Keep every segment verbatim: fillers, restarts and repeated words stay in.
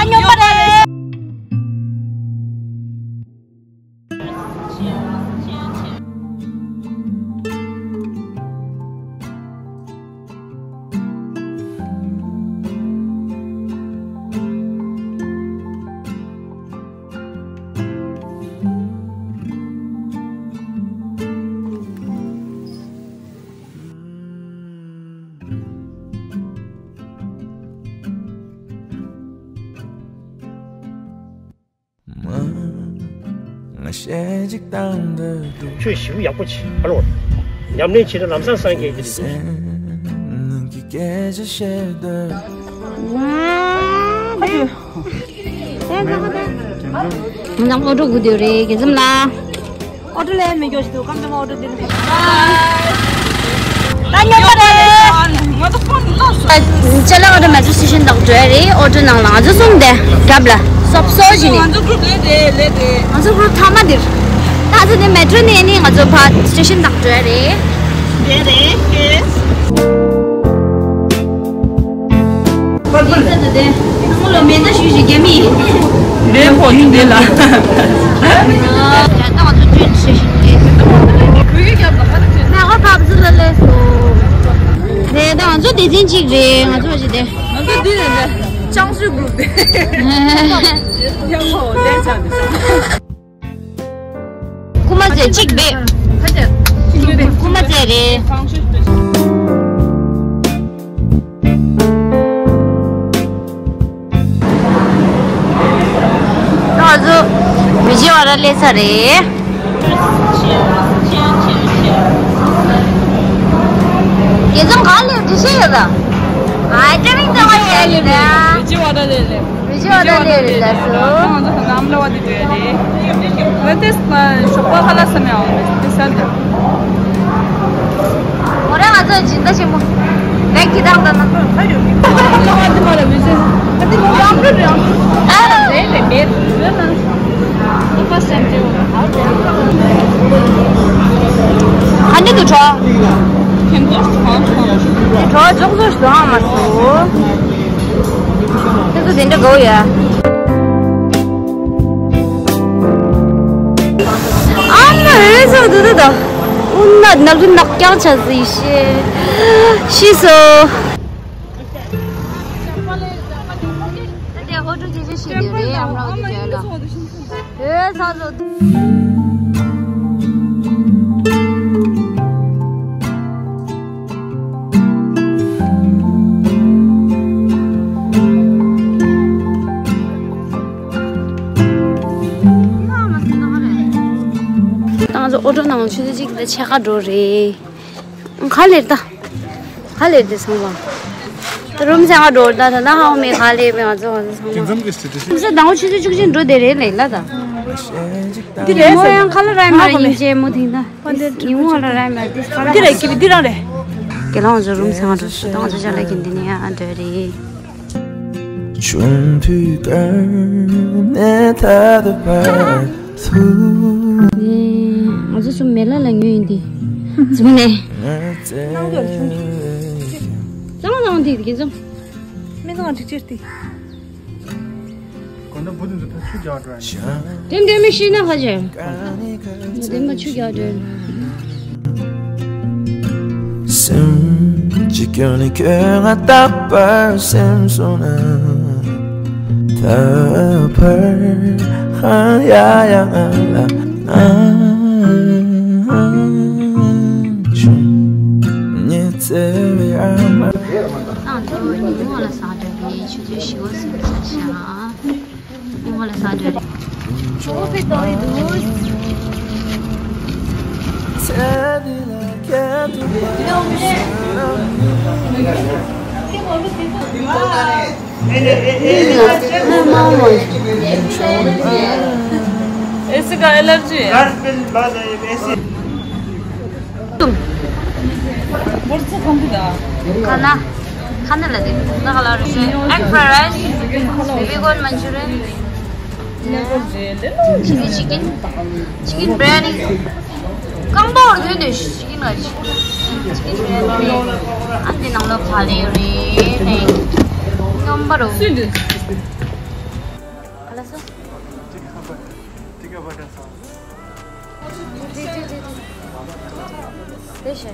སྙོམས་པ་རེད། ཁྱོད་ཞེ་པོ་ཡག་པོ་བྱེད་ཨ་ལོ། ཉམས་ལེན་བྱེད་ན་ལམ་སང་སངས་རྒྱས་ཀྱི་རེད། ང་ཚང་ཨོ་ཊོ་སྒུག་བསྡད་རེད་རྒན་འཛོམས་ལགས། ཨོ་ཊོ་ལས་མི་སྐྱོ་ཞིག་འདུག་ཀམ་ཀམ་ཨོ་ཊོ་འདི་ནི། ད་ཉོ་པ་རེད། ཅ་ལག་ཨོ་ཊོ་མེ་ཊྲོ་སི་ཊེ་ཤན་དང་འགྲོ་ཡ་རེད། ཨོ་ཊོ་ནང་ལ་ང་ཚོ་གསུམ་དེ་རྒྱབ་ལ་སོབ་སོ་ཞིག་ནི། ང་ཚོ་གུ་རུབ་ལས་རེད་ལས་རེད། ང་ཚོ་གུ་རུབ་ཐ་མ་འདིར། ད་ཚོ་དེ་མེ་ཊྲོ་ནས་ནི་ང་ཚོ་ཕར་སི་ཊེ་ཤན་དང་འགྲོ་ཡ་རེད། རེད་རེད་ཤེས། ཁོ་ཚོ་དེ་ཚང་མ་ལ་མེ་མདའ་ཞུ་ཞིག་རྒྱ་མི། ལས་ཕོག་ཅིག་དེ་ལ། ཡ་ད་ང་ཚོ་ཅུན་ཤེས་ཤིག་རེད། ཁོས་རྒྱབ་ལ་ཁ་ཚོད། ང་ཁོ་ཕབ་ཟི་ལ་ལས་སོ། རེད་ད་ང་ཚོ་སྡེ་ཚན་གཅིག་རེད། ང་ཚོ་ཞིག་དེ། ང་ཚོ་འདི་རེད་འདི། ཅང་སུའི་གུ་རུབ་དེ། ཡང་ཁོ་ལས་ཚང་དེ། རྐུ་མ་རྩེ་གཅིག་བེད། རྐུ་མ་རྩེ་རེད། ང་ཚོ་བི་ཇེ་ཝ་ཌ་སླེབས་ཚར་རེད། རྒྱལ་ཚང་ག་ལེར་འདྲི་ཤེས་ཡོད་ད། ཨ་ཅག་མིང་ཚང་མ་ཡོད་ལེ་ད། བི་ཇེ་ཝ་ཌ་ལེ་ལེ། བི་ཇེ་ཝ་ཌ་ལེ་རེད་ལ་སོ། ང་ཚོ་ཨམ་ལ་བ་དེ་འགྲོ་ཡ་རེད། ང་དེ་ཞོགས་པ་ཁ་ལག་ཟ་མི་འོང་དེ་ས་དེ། མོ་རང་ང་ཚོ་སྦྱིན་བདག་ཆེན་མོ། བེག་གི་བཏང་དང་ན། ཨམ་ལ་བ་དེ་མ་ལ་མི་ཟེར། ང་དེ་མོ་ཨམ་ལ་རེད་ཨམ་ལ། ཨ་རེད་ལེ་མེད་རེད་ན། ཨོ་ཕ་སེམས་ཅན་ཨོ་ཨ་ནི་དུ་གྲོ། ཁྱེད་ཚོ་གྲོ་གྲོ་ལྗོངས་ཚོ་ཞུ་ཨ་མ་སོ། ཁྱེད་ཚོ་དེ་འདྲ་གོ་ཡ། ཨ་མ་ཨེ་ཟོ་དུ་དུ་དུ། ཨུ་ན་ནག་རུ་ནག་ཀྱང་ཆ་ཟི་ཤེ། ཤི་སོ། ད་དེ་ཧོ་ཀྲུ་ཅི་ཅི་ཤི་དེ་རེད་ཨམ་ར་བ་དེ་ལ། ཨེ་ཚ་ཚོ། ད་ང་ཚོ་ཨོ་ཊོ་ནང་ཆུ་ཚོད་གཅིག་དང་ཕྱེད་ཀ་འགྲོ་རེད། ག་ལེར་ད། ག་ལེར་དེ་ཚང་མ། ད་རུམ་ཚང་མ་འགྲོ་ད་ད་ད་ཧའོ་མེ་ག་ལེར་མེ་ང་ཚོ་ང་ཚོ་ཚང་མ། རུམ་ཚང་ང་ཆུ་ཚོད་བཅུ་གཅིག་འགྲོ་དེ་རེད་ལེ་ལ་ད། འདི་རེད་མོ་ཡང་ཁ་ལ་ར་མ་ཡིན་ཅེ་མོ་དེང་ད། ཉིན་མོ་ལ་ར་མ་དེ་ཁ་ལ་འདི་རེད་ཀི་འདི་རང་རེད། དགེ་ལགས་ང་ཚོ་རུམ་ཚང་མ་འགྲོ་ད་ང་ཚོ་ཅ་ལག་གིན་འདི་ནས་ཡང་འགྲོ་རེད། ང་ཚོ་ཚོ་མེ་ལ་ལ་ཉོས་ཡིན་ཏེ། ཚུགས་ནས། སྣང་དོར་བྱུང་། གཙང་མ་གཙང་མ་དེ་དེ་གིན་ཚོ། མི་ཚང་འགྲིག་ཅེར་ཏེ། དེ་འདྲ་མི་ཤེས་ན་ཧ་ཅང་། དེ་མ་ཆུ་རྒྱག་འདྲ། སེམས་ཀྱི་སྐྱོན་ནི་ཁྱོད་ང་རྟག་པར་སེམས་སོང་ན། ད་བར་ཧ་ཡ་ཡ་ང་ལ་ཨང་ཆུང་ཉེ་ཚེ་བའི་ཨ་མ། ཨང་ཆུང་ཉིན་མོ་ལ་ས་འདྲ་བའི་ཆུ་ཚོད་བཞི་བ་སུ་ཚ་ཤ། ཉིན་མོ་ལ་ས་འདྲ་རེད། ཆུ་བོ་ཕེ་དོ་ཡི་འདུག ऐसे का एलर्जी है। बोर्ड से कम भी था। खाना खाना ला दे। ना खाला। Egg fried rice, baby corn Manchurian. Chilli chicken, chicken biryani. कम बोर्ड में दे चिकन राइस। चिकन बिरयानी। अंदर नमक खा ले रे। नंबर हो। དེ་བྱས།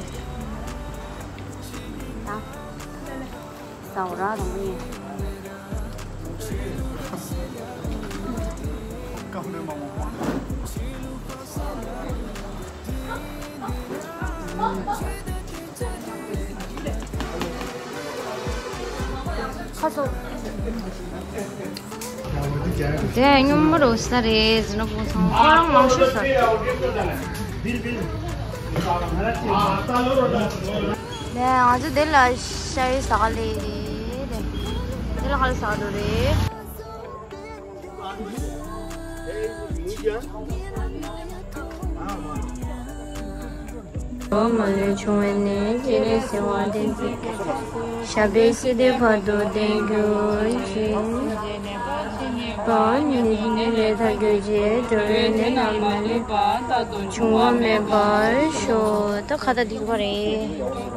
ད། ཟ་འོ་ར་དང་མི། ཁ་སོ། དེ་སྙོམས་མོ་རོ་ས་རེད་ཟེར་ན་བུ་ཚང་ཁོ་རང་མང་ཤོས་ས་རེད། ནས་ང་ཚོ་དེ་ལ་ཤ་ཡི་ཟ་ག་ལེ་རེད། དེ་ལ་ག་ལེ་ཟ་ག་འགྲོ་རེད། ཨོ་མ་ལུས་བྱུང་བའི་ནད་ཅི་རིགས་སེལ་བ་བདེན་ཚིག་ཞབས་པད་སྲིད་མཐའི་བར་དུ་ལྡན་གྱུར་ཅིག །ནད་ཀྱི་ཉེན་ལས་ཐར་གྱུར་ཅིག །འགྲོ་བའི་ནད་རྣམས་མ་ལུས་པ། རྟག་ཏུ་འབྱུང་བ་མེད་པར་ཤོག །ད་ཁ་ད་འདི་ག་རེད།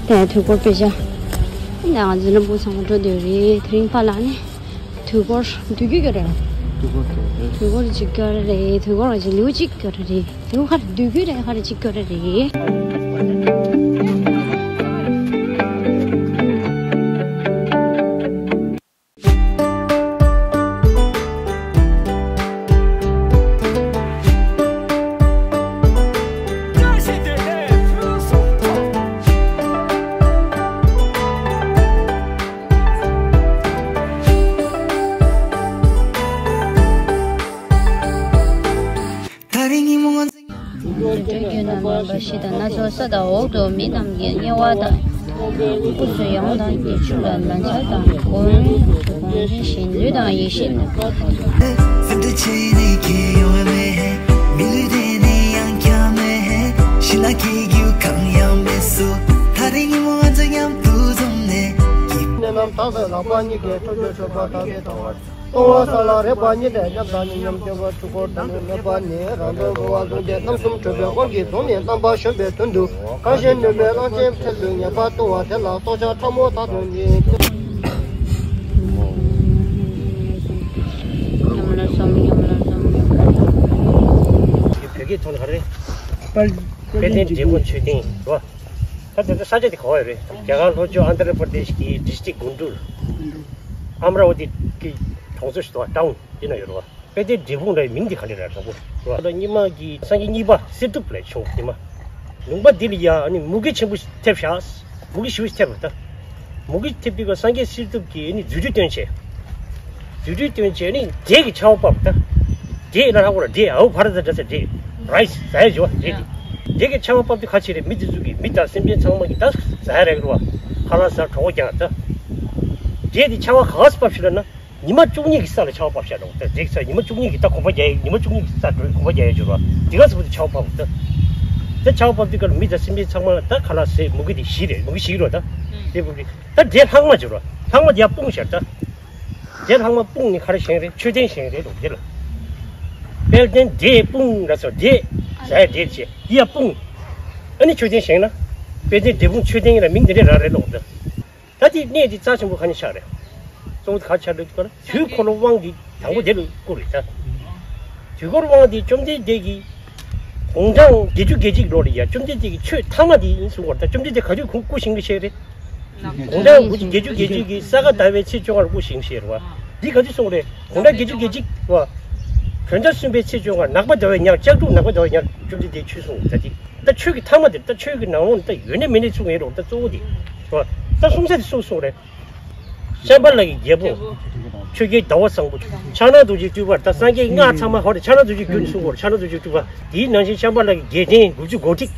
དེ་དུས་འཁོར་དཔེ་ཆ། ནས་ང་ཚོ་ལམ་བུ་ཚང་མ་འགྲོ་འདོད་རེད། དེ་རིང་ཕ་ལ་ནི་དུས་འཁོར་བསྡུས་རྒྱུ་རེད། དུས་འཁོར་གཅིག་རྒྱུ་རེད། དུས་འཁོར་གཅིག་རྒྱུ་རེད། དུས་འཁོར་གཅིག་ལེའུ་གཅིག་རྒྱུ་རེད། ལེའུ་ཁ་བསྡུས་རྒྱུ་རེད། ཁ་རེ་གཅིག་རྒྱུ་རེད། འགྲོ་རྒྱུ་ན་མ་འབའ་ཞིག་དང་ན་ཚོད་ས་དང་འོག་ཏུ་མི་རྣམས་ཀྱི་དམྱལ་བ་དང་། སྐུ་གསུང་ཡང་དག་གི་ཆོས་ལ་ལན་ཆགས་དང་། གོང་དུ་གོང་བཞིན་ལུས་དང་ཡེ་ཤེས་ནི། སེམས་འདི་ཆེ་ནི་ཁྱེད་ཡོང་བ་མེད། མི་ལུས་དེ་ནི་ཡང་བསྐྱར་མེད། ཤི་ལ་སྐྱེ་རྒྱུ་གང་ཡང་མེད་སོ། ད་རེས་ཉིན་མོ་ང་ཚོ་མཉམ་དུ་འཛོམས་ནས། ནད་རྣམས་དག་པའི་ལག་པ་གཉིས་ཀྱིས། ཁྲོ་རྒྱུ་ཆོད་པ་དག་པའི་དང་བ། ལྟུང་བ་སེལ་ལ་རེག་པ་གཉིས་ཏེ། ཉམས་དང་ནི་ཉམས་སྐྱེ་བ་ཆོས་འཁོར་དང་ནི་མེད་པ་ནི། རང་དོན་གོ་བ་བཟུང་སྟེ་རྣམ་གསུམ་གྲོལ་བའི་དབང་གིས་གདོང་ནས་རྣམ་པར་བཞོན་པའི་དོན་དུ། གང་ཞིག་ནུས་པའི་གླང་ཆེན་ཁྲོད་དུ་ངེས་པར་ལྟུང་བ་དེ་ལ་སྲོག་ཆགས་ཕྲ་མོ་དག་ཏུ་ནི། ཉམས་ལ་སོམ་ཉམས་ལ་སོམ་ཉམས་ལ་སོམ། བོད་སྐད་ཐོག་ནས་ག་རེ། དཔལ་ལྡན་འབྲས་སྤུངས་མཆོད་རྟེན་རེད་བ། ད་དེ་ཚོ་ས་ཆ་དེ་ག་བ་ཡོད་རེད། རྒྱ་གར་ལྷོ་ཕྱོགས་ཨན་དྷ་ར་པར་དེཤ་གི་ཌིསི་ཊིག་གུན་ཊུར། ཨམ་ར་ཝ་ཏི་གི་གྲོང་ཚོ་ཞིག་འདུག་བ། ཊའུན་དེ་ན་ཡོད་རེད་བ། དཔལ་ལྡན་འབྲས་སྤུངས་ལ་མིང་དེ་ག་ལེ་རེད་དང་པོ་རེད་བ། ད་སྔོན་མ་གི་སངས་རྒྱས་གཉིས་པ་གསེར་ཐུབ་ལ་བྱུང་སྔོན་མ། ལུང་པ་འདི་ལ་ཡ་ཨ་ནི་མུ་གེ་ཆེན་པོ་ཐེབས་ཤག་མུ་གེ་ཞེ་པོ་ཐེབས་པ་ད། མུ་གེ་ཐེབས་དུས་སྐབས་སངས་རྒྱས་གསེར་ཐུབ་ཀྱིས་ནི་རྫུ་འཕྲུལ་སྟོན་བྱས། རྫུ་འཕྲུལ་སྟོན་བྱས་ནི་འབྲས་ཀྱི་ཆར་པ་བབས་ད། འབྲས་ལ་ལྷག་པ་ལ་འབྲས་ཨའུ་བྷ་ར་ཛ་འདྲ་ཟེར་འབྲས། རའིས་ཟ་ཡ་བྱེད་པ་འབྲས་དེ། འབྲས་ཀྱི་ཆར་པ་བབས་དུས་ཁ་ཕྱིར་རེད་མི་དེ་ཚོ་གིས་མི་དང་སེམས་ཅན་ཚང་མ་གིས་ད་ཟ་ཡ་རེད་རེད་བ། ཁ་ལག་ཟ་གྲོད་ཁོག་རྒྱགས་ད། འབྲས་དེ་ཆར་པ་ག་ས་བབས་ཤིག་ལབ་ན། ཉི་མ་བཅུ་གཉིས་ཀྱི་ས་ལ་ཆར་པ་བབས་ཤག་འགྲོ་ད་འབྲས་ཀྱི་ས་ཉི་མ་བཅུ་གཉིས་ཀྱི་ད་གོམ་པ་རྒྱག་ཡ་ཉི་མ་བཅུ་གཉིས་ཀྱི་ས་འགྲོ་གོམ་པ་རྒྱག་ཡ་བྱེད་རེད་བ། དེ་ག་ས་བབས་དུས་ཆར་པ་བབས་ད། དེ་ཆར་པ་བབས་དུས་སྐབས་ལ་མི་དང་སེམས་ཅན་ཚང་མ་ལ་ད་ཁ་ལག་ཟས་མུ་གེ་དེ་ཞི་རེད་མུ་གེ་ཞི་གི་རེད་བ་ད། དེ་བབས་དུས། ད་འབྲས་ལྷག་མ་བྱེད་རོགས། ལྷག་མ་དེ་ཡར་སྤུངས་ཤར་ད། དེ་ལྷག་མ་སྤུངས་ནི་ག་རེ་བཞེངས་རེད། མཆོད་རྟེན་བཞེངས་རེད་འདུག་འདི་ལ། དཔལ་ལྡན་འབྲས་སྤུངས་ལ་སོགས་འབྲས་ཟ་ཡ་འབྲས་བྱས་འདི་ཡ་སྤུངས། ཨ་ནི་མཆོད་རྟེན་བཞེངས་ན། དཔལ་ལྡན་འབྲས་སྤུངས་མཆོད་རྟེན་ལ་མིང་དེ་འདྲས་རག་རེད་ལོག་འདི། ད་དེ་གནས་དེ་རྩ་ཆེན་པོ་ག་ནས་ཆགས་རེད། གཙོ་བོ་ག་ཆགས་རེད་ཟེར་ན་དུས་འཁོར་ལོ་དབང་གི་དང་པོ་དེ་ལ་བསྐུར་རེད་ད། དུས་འཁོར་དབང་དེ་བཅོམ་ལྡན་འདས་ཀྱིས་དགུང་གྲངས་བརྒྱད་ཅུ་གྱ་གཅིག་ལོ་ལ་ཡ་བཅོམ་ལྡན་འདས་ཀྱི་ཆོས་ཐ་མ་དེ་ཡིན་གསུངས་པ་རེད་ད། བཅོམ་ལྡན་འདས་ག་དུས་གུང་སྐུ་བཞེངས་ཀྱི་ཤེས་རེད། དགུང་གྲངས་དགུ་བརྒྱ་བརྒྱད་ཅུ་གྱ་གཅིག་གི་ས་ག་ཟླ་བའི་ཚེས་བཅོ་ལྔ་ལ་སྐུ་བཞེངས་ཤེས་རེད་བ། འདི་ག་དུས་གསུངས་རེད། དགུང་གྲངས་བརྒྱད་ཅུ་གྱ་གཅིག་བ། བོད་ཟླ་གསུམ་པའི་ཚེས་བཅོ་ལྔ་ནག་པ་ཟླ་བའི་ཉ་ལྕགས་འབྲུག་ནག་པ་ཟླ་བའི་ཉ་བཅོམ་ལྡན་འདས་ཆོས་གསུངས་ད་འདི། ད་ཆོས་ཀྱི་ཐ་མ་དེ་ད་ཆོས་ཀྱི་ནང་ལོགས་ད་ཡོད་ནི་མེད་ནི་ཚུགས་ངེས་རོགས་ད་གཙོ་བོ་དེ། བ། ད་གསུང་ས་དེ་སུ་གསུངས་རེད། ཤམྦྷ་ལ་གི་རྒྱལ་པོ། ཆོས་རྒྱལ་ཟླ་བ་བཟང་པོ། ཕྱག་ན་རྡོ་རྗེའི་སྤྲུལ་པ་ད་སངས་རྒྱས་སྔགས་ཚང་མ་ཧོ་རེད། ཕྱག་ན་རྡོ་རྗེའི་རྒྱུན་གསུང་བར་ཕྱག་ན་རྡོ་རྗེའི་སྤྲུལ་པ་དེའི་ནང་བཞིན་ཤམྦྷ་ལ་གི་རྒྱལ་ཕྲན་དགུ་བཅུ་གོ་ཏྲིག་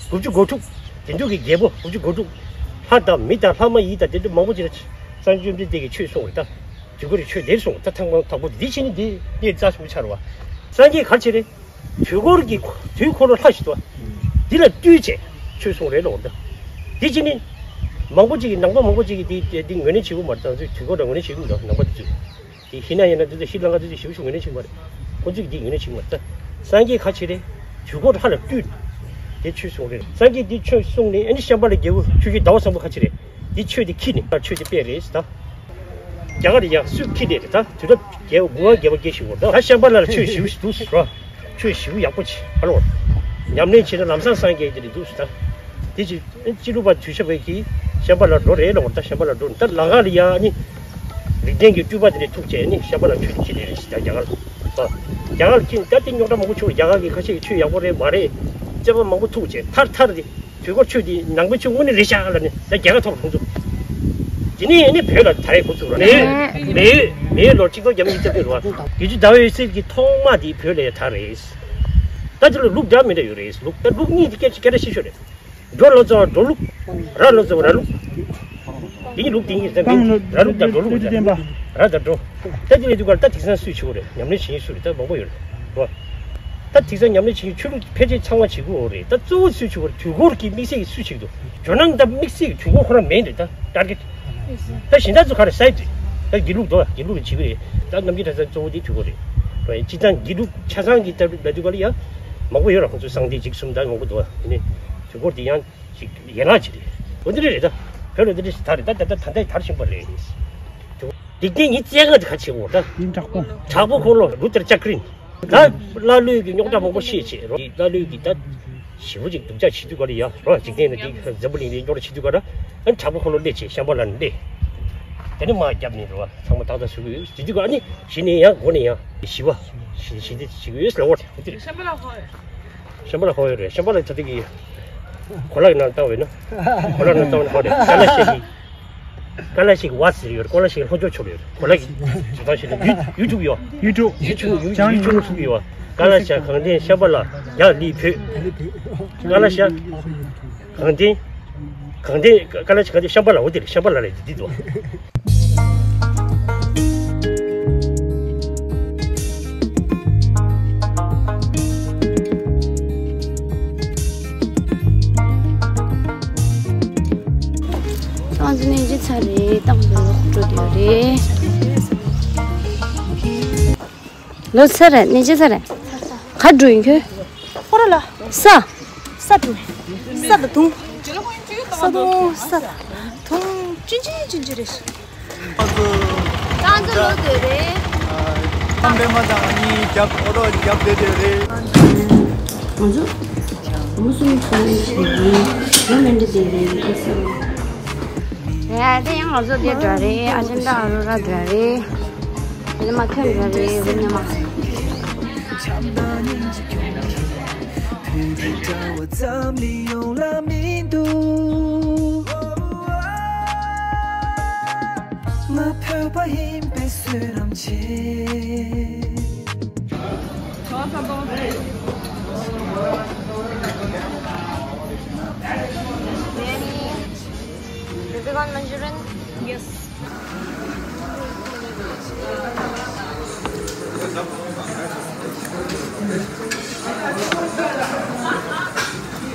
དགུ་བཅུ་གོ་དྲུག་དེ་ཚོ་གི་རྒྱལ་པོ་དགུ་བཅུ་གོ་དྲུག་ལྷ་དང་མི་དང་ལྷ་མ་ཡིན་དང་དེ་ཚོ་མང་པོ་ཅིག་ལ་སངས་རྒྱས་བཅོམ་ལྡན་འདས་ཀྱིས་ཆོས་གསུངས་རེད་ད། དུས་འཁོར་གྱི་ཆོས་དེར་གསུངས་ད་ཐང་མང་དང་པོ་འདི་ཕྱི་ནི་འདི་གནས་རྩ་ཆེན་པོ་ཆགས་རེད་བ། སངས་རྒྱས་ག་རེ་བྱས་རེད། དུས་འཁོར་གྱི་དུས་འཁོར་ལྷ་ཞིག་ཏུ། འདི་ལ་བཏུལ་བྱས་ཆོས་གསུངས་རེད་ལོ་ད། འདི་ཕྱི་ནི། མང་པོ་ཅིག་གིས་ནང་པ་མང་པོ་ཅིག་གིས་འདི་འདི་ངོས་ལེན་བྱེད་ཀྱི་མ་རེད་ད། དུས་འཁོར་ལ་ངོས་ལེན་བྱེད་ཀྱི་མི་འདུག་ནང་པ་དེ་ཚོས། དེ་ཧི་ན་ཡིན་ན་འདི་ཚོ་ཤྲི་ལང་ཀ་དེ་ཚོས་ཞེ་པོ་ཞིག་ངོས་ལེན་བྱེད་ཀྱི་མ་རེད། ཁོ་ཚོས་འདི་ངོས་ལེན་བྱེད་ཀྱི་མ་རེད་ད། སངས་རྒྱས་ག་རེ་བྱས་རེད། དུས་འཁོར་ལྷ་ལ་བཏུལ། དེ་ཆོས་གསུངས་རེད། སངས་རྒྱས་འདི་ཆོས་གསུངས་ནས་ཨ་ནི་ཤམྦྷ་ལ་རྒྱལ་པོ་ཆོས་རྒྱལ་ཟླ་བ་བཟང་པོ་ག་རེ་བྱས་རེད། འདི་ཆོས་འདི་ཁྱི་ནི་ཆོས་འདི་དཔེ་རེད་ཟེར་ད། རྒྱ་གར་ལ་ཡང་སུས་ཁྱི་ལས་རེད་ད། དུས་རབས་རྒྱལ་པོ་འབུམ་དབང་རྒྱལ་པོ་སྐྱེས་ཞིག་འོ་ད། ད་ཤམྦྷ་ལ་ལ་ཆོས་ཞིབ་ཞིག་འདུག་ཟེར་རོ། ཆོས་ཞིབ་ཡག་པོ་ཆེ་ཨ་ལོ། ཉམས་ལེན་བྱས་ན་ལམ་སང་སངས་རྒྱས་ཀྱི་རེད་འདུག་ཟེར་ད། དེ་ཅི་ཅི་ལུག་པ་དུས་ཤ་བའི་གི་ཤམྦྷ་ལ་འགྲོ་རེད་ལོ། ད་ཤམྦྷ་ལ་འགྲོ་ད་ལ་ག་ལ་ཡང་ནི། རིགས་ལྡན་གྱི་སྤྲུལ་པ་དེ་ནས་ཐུག་བྱས་ནི་ཤམྦྷ་ལ་ཆོས་ཁྱི་ལས་རེད་ཟེར་ད་རྒྱ་གར་ལ། རྒྱ་གར་ལ་ཁྱི་ད་དེ་རྙོག་དྲ་མང་པོ་བྱུང་རྒྱ་གར་གྱི་ཁ་ཤས་ཀྱི་ཆོས་ཡག་པོ་རེད་མ་རེད། བཙན་པོ་མང་པོ་ཐུག་བྱས་ཐར་ཐར་དེ། དུས་འཁོར་ཆོས་འདི་ནང་པའི་ཆོས་དངོས་གནས་རེད་ཤག་ལ་ནི་ད་རྒྱལ་ཁ་ཐོབ་ལོང་ཚུགས། དེ་ནས་ནི་བོད་ལ་ད་རེས་འགོ་ཚུགས་ར་ནི་མེ་མེ་ལོར་གཅིག་སྟོང་བརྒྱ་མེད་ཉིས་བརྒྱ་རེད་བ། བརྒྱད་ཅུ་ཟླ་བའི་ཚེས་ཀྱི་ཐོག་མ་དེ་བོད་ལ་ཡ་ད་རེད། ད་དེ་ལ་ལུགས་འདྲ་མི་འདྲ་ཡོད་རེད། ལུགས་ད་ལུགས་གཉིས་དེ་སྐད་ཆ་སྐད་ཆ་ཤེས་ཤོད་རེད། འགྲོ་ལོ་ཙོ་འགྲོ་ལུགས། ར་ལོ་ཙོ་ར་ལུགས། དེ་གཉིས་ལུགས་དེ་གཉིས་རེད་ད། མིང་ར་ལུགས་དང་འགྲོ་ལུགས་རེད་ད། ར་དང་འགྲོ། ད་དེ་ལས་དུས་གར་ད་དེང་སང་སུས་བྱེད་དགོས་རེད། ཉམས་ལེན་བྱེད་སུ་རེད་ད་མང་པོ་ཡོད་རེད། ད་དེང་སང་ཉམས་ལེན་བྱེད་ཀྱི་ཆོས་ལུགས་ཕལ་ཆེར་ཚང་མ་བྱེད་དགོས་རེད། ད་གཙོ་བོ་སུས་བྱེད་དགོས་རེད། དུས་འཁོར་གྱི་དམིགས་བསལ་གྱི་སུས་བྱེད་ཀྱི་འདུག་ཇོ་ནང་ད་དམིགས་བསལ་གྱི་དུས་འཁོར་ཁོ་རང་མེན་རེད་ད་ཊར་གེ་ཊི། ད་གཞན་དག་ཚོ་ག་རེ་སའི་ཌི་ད་དགེ་ལུགས་འདུག་དགེ་ལུགས་ལ་བྱེད་ཀྱི་རེད། ད་རྣམ་རྒྱལ་གྲྭ་ཚང་གཙོ་བོ་དེ་དུས་འཁོར་རེད། སྤྱི་བཏང་དགེ་ལུགས་ཆ་ཚང་གི་ལྟ་གྲུབ་ལ་དུས་ག་ལ་ཡ་མང་པོ་ཡོད་ར། ཁོང་ཚོ་གསང་བདེ་འཇིགས་གསུམ་ད་མང་པོ་འདུག་ཨ་ནི་དུས་འཁོར་དེ་ཡང་ཅིག་ཡན་ལག་ཅིག་རེད། འོ་འདི་འདྲ་རེད་ད། བོད་ལ་འདི་འདྲ་ཞིག་ད་རེད་ད། ད་ད་ད་ལྟ་དར་བཞིན་པ་རེད། འཇིག་རྟེན་ཉི་ཤུ་རྩ་ལྔ་དེ་ག་བྱེད་དགོས་ད། ཡིན་དྲག་པོ། དྲག་པོ་འཁོར་ལོ་ལུ་ཐར་ཅ་ཀྲིན། ད་ཀླ་ཀློའི་གི་རྙོག་དྲ་མང་པོ་ཤེས་བྱས་རོ། ཀླ་ཀློའི་གི་ད་ཞེ་པོ་ཅིག་སྡུག་ཅག་བྱེད་དུས་ག་ལ་ཡ་རོ། འཇིག་རྟེན་ན་འདི་འཛམ་བུ་གླིང་འདི་རྙོག་དྲ་བྱེད་དུས་ག་ལ་ཨ་དྲག་པོ་འཁོར་ལོ་སླེབས་བྱས་ཤམ་བྷ་ལ་ནས་སླེབས། དེ་ནས་མར་རྒྱབ་ནས་རོ། ཚང་མ་ཏག་ཏག་བཟོ་གི་ཡོད། དེ་དུས་ག་ནི་གཞི་ནས་ཡང་སྒོ་ནས་ཡང་ཞི་བ་ཞི་ཞི་བདེ་བྱེད་ཀྱི་ཡོད་ཟེར་བ་དེ་རེད། ཤམ་བྷ་ལ་ཧོ་ཡོད་རེད། ཤམ་བྷ་ལ་ཧོ་ཡོད་རེད། ཤམ་བྷ་ལ་ད་ལྟ་གི་གོ་ལག་ནང་བཏང་བས་ན། གོ་ལག་ནང་བཏང་བས་ན་ཧོ་རེད། ཀ་ལ་ཤ་ཞིག་ཀ་ལ་ཤ་ཞིག་ཝ་ཟེར་ཡོད་རེད། ཀ་ལ་ཤ་ཞིག་ལྷོ་ཕྱོགས་ཕྱོགས་ཡོད་རེད། གོ་ལག་གི་བྱེད་སྟངས་ཤིག་རེད། ཡུ་ཡུ་ཊུབ་ཡོད། ཡུ་ཊུབ་ཡུ་ཊུབ་ཡུ་ཊུབ་ཡུ་ཊུབ་ཡོད། ཀ་ལ་ཤ་གངས་ལྡན་ཤམ་བྷ་ལ་ཡང་ལི་བོད། ཀ་ལ་ཤ། གངས་ལྡན། གངས་ལྡན་ཀ་ལ་ཤ་གངས་ལྡན་ཤམ་བྷ་ལ་འོ་དེ་རེད། ཤམ་བྷ་ལ་རེད་འདི་འདུག་ཏང་ཙི་ནས་ཇི་ཚ་རེད། ཏང་ཙི་ལོག་འགྲོ་དུས་རེད། ལོ་ཚ་རེད། ནས་ཇི་ཚ་རེད། ག་འགྲོ་ཡིན་ཁྱོད། ཁོ་ར་ལ། ས། ས་འགྲོ། ས་དང་དུང་། ས་དང་ས་དང་དུང་། ཅི་ཅི་ཅི་ཅི་རེད། ཏང་ཙི་ལོ་དེ་རེད། ཨ་པད་མ་དང་ཨ་ནི་རྒྱབ་ཨོ་རོ་རྒྱབ་དེ་དེ་རེད། ང་ཚོ་མུ་སུམ་ཚོ་ནི་ཞིག་ཡིན། ང་མི་འདྲ་དེ་རེད་ཨེ་སི། ཡ་དེ་ཡང་ང་ཚོ་དེ་འདྲ་རེད། ཨ་ཅན་ད་ཨ་རོ་ར་འདྲ་རེད། དེ་ནི་མ་ཐོན་འདྲ་རེད་ཝེ་ནི་མ། བོད་འདྲ་བ་ཙམ་ལས་ཡོང་ལ་མི་འདུག་ང་བོད་པ་ཡིན་པའི་བསོད་ནམས་ཆེ། Baby corn Manchurian? Yes.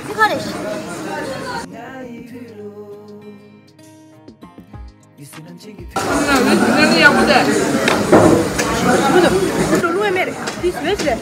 འདི་ག་རེད། ཡག་པོ་དེ། ལུས་མེད་རེད། དེ་བཟོས་ཟེར།